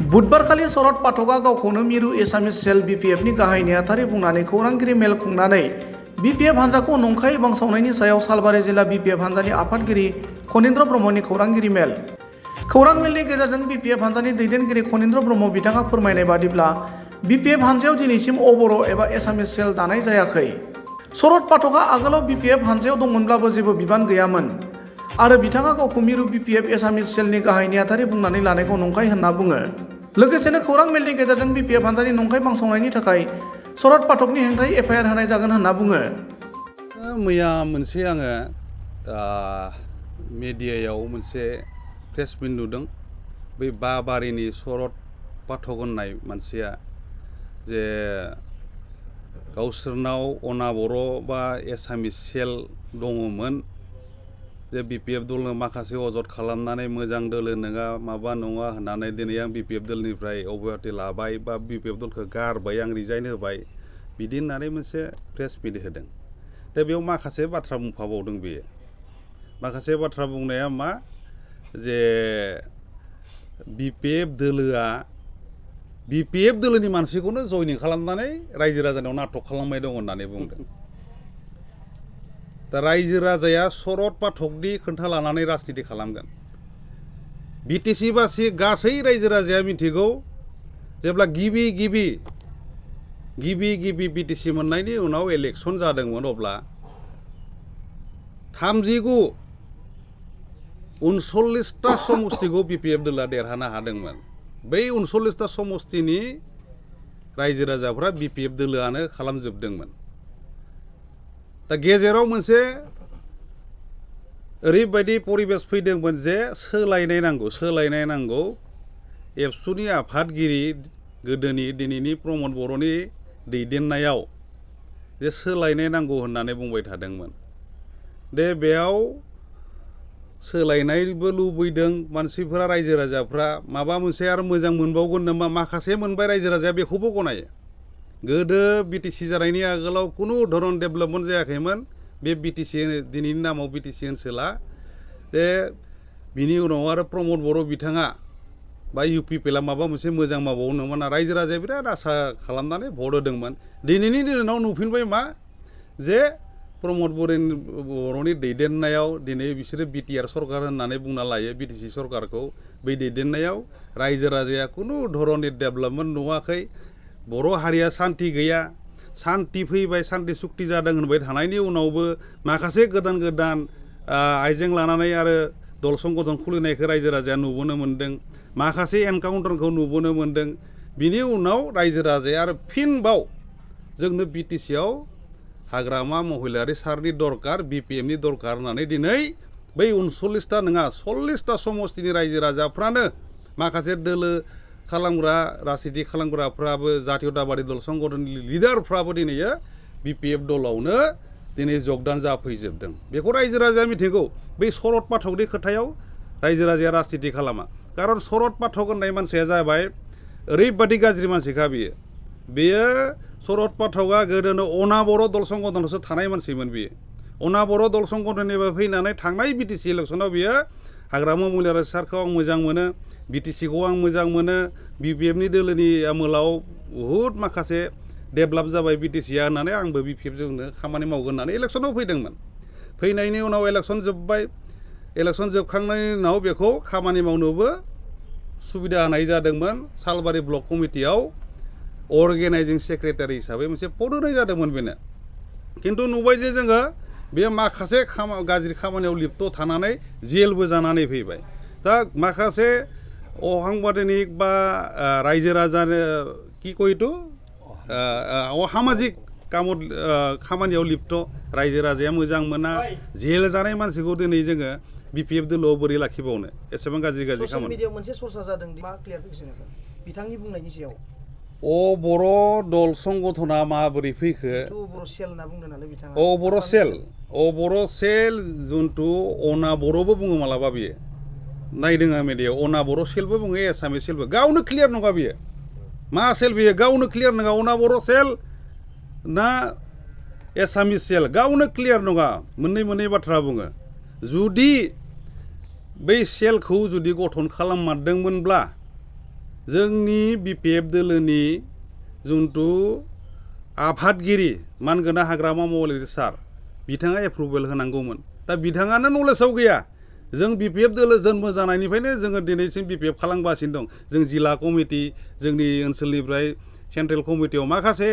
बुधबारखालि शरद पाठकआ गावखौनो मिरु एसामिस सेल बिपिएफनि गाहाय नेहाथारि बुंनानै खौरांगिरि मेल खुंनानै बिपिएफ हान्जाखौ नंखाय बांसावनायनि सायाव सालबारि जिल्ला बिपिएफ हान्जानि आफादगिरि खनीन्द्र ब्रह्मनि खौरांगिरि मेल। खौरां मेलनि गेजेरजों बिपिएफ हान्जानि दैदेनगिरि खनीन्द्र ब्रह्म बिथाङा फोरमायनाय बादिब्ला बिपिएफ हान्जायाव दिनैसिम अबर' एबा एसामिस सेल दानाय जायाखै। शरद पाठकआ आगोलाव बिपिएफ हान्जायाव दंमोनब्लाबो जेबो बिबान गैयामोन आरो बिथाङा गावखौ मिरु बिपिएफ एसामिस सेलनि गाहाय नेहाथारि बुंनानै लानायखौ नंखाय होनना बुङो। लोगोसेनो खौरां मेलनि गेजेरजों बिपिएफ हान्जानि नंखाय बांसावनायनि थाखाय शरद पाठकनि हेंथायै एफआइआर होनाय जागोन होनना बुङो। मैया मोनसे आङो मिडियायाव मोनसे प्रेस मिट नुदों। बै बाबारिनि शरद पाठक होननाय मानसिया जे गावसोरनाव अनाबर' बा एसामिस सेल दङमोन, जे बिपिएफ दलनो माखासे अजद खालामनानै मोजां दोलो नङा माबा नङा होननानै दिनै आं बिपिएफ दलनिफ्राय अबयाति लाबाय बा बिपिएफ दलखौ गारबाय, आं रिजाइन होबाय, बिदि होननानै मोनसे प्रेस मिट होदों। दा बेयाव माखासे बाथ्रा बुंफाबावदों। बेयो माखासे बाथ्रा बुंनाया मा, जे बिपिएफ दोलोनि मानसिखौनो जयनिं खालामनानै रायजो राजानियाव नाटक खालामबाय दं होननानै बुंदों। दा रायजो राजाया शरद पाठकनि खोन्था लानानै राजनिति खालामगोन। बिटिसि बासि गासै रायजो राजाया मिथिगौ, जेब्ला गिबि बिटिसि मोननायनि उनाव इलेक्सन जादोंमोन, अब्ला 39 समस्तिखौ बिपिएफ दला देरहानो हादोंमोन। बै 39 समस्तिनि रायजो राजाफ्रा बिपिएफ दोलोआनो खालामजोबदोंमोन। दा गेजेराव मोनसे ओरैबायदि परिबेस फैदोंमोन जे सोलायनाय नांगौ। एबसुनि आफादगिरि गोदोनि दिनैनि प्रमद बर'नि दैदेननायाव जे सोलायनाय नांगौ होननानै बुंबाय थादोंमोन। दे बेयाव सोलायनायबो लुबैदों मानसिफोरा, रायजो राजाफ्रा माबा मोनसे आरो मोजां मोनबावगोन नामा, माखासे मोनबाय रायजो राजाया बेखौबो गनायो। गोदो बिटिसि जानायनि आगोलाव खुनु धरन डेभेलपमेन्ट जायाखैमोन बे बिटिसि दिनैनि नामाव बिटिसि ओनसोला। जे बिनि उनाव आरो प्रमद बर' बिथाङा बा इउपिपिएलआ माबा मोनसे मोजां मावबावनोमोन, रायजो राजाया बिराद आसा खालामनानै भट होदोंमोन। दिनैनि दिनाव नुफिनबाय मा, जे प्रमद बर'नि दैदेननायाव दिनै बिसोरो बिटिआर सरकार होननानै बुंना लायो बिटिसि सरकारखौ। बै दैदेननायाव रायजो राजाया खुनु धरननि डेभेलपमेन्ट नुवाखै। बर' हारिया सान्ति गैया, सान्ति फैबाय, सान्ति सुक्ति जादों होनबाय थानायनि उनावबो माखासे गोदान आइजें लानानै आरो दल संगठन खुलिनायखौ रायजो राजाया नुबोनो मोन्दों, माखासे एनकाउन्टारखौ नुबोनो मोन्दों। बिनि उनाव रायजो राजाया आरो फिनबाव जोंनो बिटिसिआव हाग्रामा महिलारि सारनि दरकार, बिपिएफनि दरकार होननानै दिनै बै 39टा नङा 40टा समस्तिनि रायजो राजाफ्रानो, माखासे दोलो खालामग्रा राजनिति खालामग्राफ्राबो, जातीयताबादि दल संगठननि लिडारफ्राबो दिनै बिपिएफ दलावनो दिनै जगदान जाफैजोबदों। बेखौ रायजो राजाया मिथिगौ। बै शरद पाठकनि खोथायाव रायजो राजाया राजनिति खालामा, खारन शरद पाठक होननाय मानसिया जाबाय ओरैबादि गाज्रि मानसिखा। बेयो शरद पाठकआ गोदोनो अनाबर' दल संगठनावसो थानाय मानसिमोन। बेयो अनाबर' दल संगठननिफ्राय फैनानै थांनाय बिटिसि इलेक्सनाव बियो हाग्रामा महिलारि सारखौ आं मोजां मोनो, बिटिसिखौ आं मोजां मोनो, बिपिएफनि दोलोनि आमोलाव बहुद माखासे डेभेलप जाबाय बिटिसिआ होननानै आंबो बिपिएफजोंनो खामानि मावगोन होननानै इलेक्सनाव फैदोंमोन। फैनायनि उनाव इलेक्सन जोब्बाय, इलेक्सन जोबखांनायनि उनाव बेखौ खामानि मावनोबो सुबिदा होनाय जादोंमोन। सालबारि ब्लक कमिटियाव अर्गेनाइजिं सेक्रेटारि हिसाबै मोनसे पद होनाय जादोंमोन बेनो। खिन्थु नुबाय जे जोङो बे माखासे गाज्रि खामानियाव लिप्त थानानै जेलबो जानानै फैबाय। दा माखासे असांबादिक बा रायजो राजानो কি কইতো असामाजिक खामानियाव लिप्त रायजो राजाया मोजां मोना, जेल जानाय मानसिखौ दिनै जोङो बिपिएफ दोलोआव बोरै लाखिबावनो, एसेबां गाज्रि खामानि। ससियेल मिडियायाव मोनसे सरसा जादों, मा क्लियार फिक्सन बिथांनि बुंनायनि सायाव बर' दल संगठना माबोरै फैखो, बर' सेल होनना बुंदों नालाय बिथाङा। बर' सेल जुनथु अनाबर'बो बुङो मालाबा। बियो नायदों आं मिडियायाव, अनाबर' सेलबो बुङो, एसामिस सेलबो। गावनो क्लियार नङा बियो मा सेल, बियो गावनो क्लियार नङा। अनाबर' सेल ना एसामिस सेल गावनो क्लियार नङा। मोननै बाथ्रा बुङो। जुदि बै सेलखौ जुदि गठन खालाममारदोंमोनब्ला जोंनि BPF दोलोनि जुनथु आफादगिरि मानगोनां हाग्रामा महरै सार बिथाङा एप्रुभेल होनांगौमोन दा बिथाङानो नलेजाव गैया जों BPF दोलो जन्म जानायनिफ्रायनो जोङो दिनैसिम BPF खालामगासिनो दं जों जिल्ला कमिटि जोंनि ओनसोलनिफ्राय सेन्ट्रेल कमिटियाव माखासे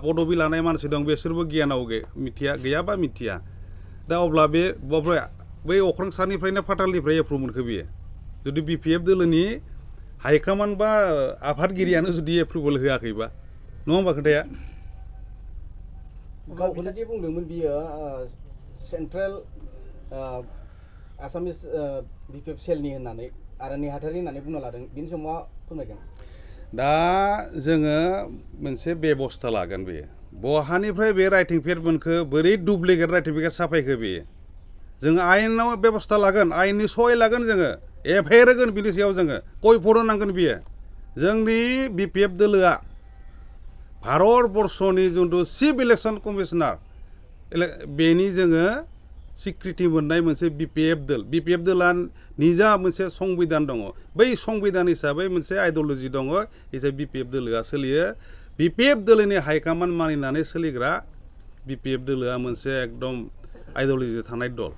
पदबि लानाय मानसि दं बिसोरबो गियानाव गैया बा मिथिया दा अब्ला बै अख्रांसानिफ्रायनो फातालनिफ्राय एप्रुभ मोनखो बियो जुदि BPF दोलोनि हाइकमान्ड बा आफादगिरियानो जुदि एप्रुभेल होआखैबा नङा होमबा खोथाया गावखौनो दि बुंदोंमोन बियो सेन्ट्रेल आसामिस BPF सेलनि होननानै आरो नेहाथारि होननानै बुंना लादों बिनि समाव मा फोरमायगोन दा जोङो मोनसे बेबस्था लागोन बेयो बहानिफ्राय बे राइटिं पेड मोनखो बोरै डुप्लिकेट राइटिं पेड साफायखो बेयो जोङो आयेनाव बेबस्था लागोन आयेननि सहाय लागोन जोङो एफआइआर होगोन बिनि सायाव जोङो कैफोर होनांगोन बियो जोंनि BPF दोलोआ भारतबर्षनि जिथु चिफ इलेक्सन कमिशनार बेनि जोङो स्वीकृति मोननाय मोनसे BPF दोला निजा मोनसे संबिधान दङ बै संबिधान हिसाबै मोनसे आइडियोल'जि दङ हिसाबै BPF दोलोआ सोलियो BPF दोलोनि हाइकमान्ड मानिनानै सोलिग्रा BPF दोलोआ मोनसे एकदम आइडियोल'जि थानाय दल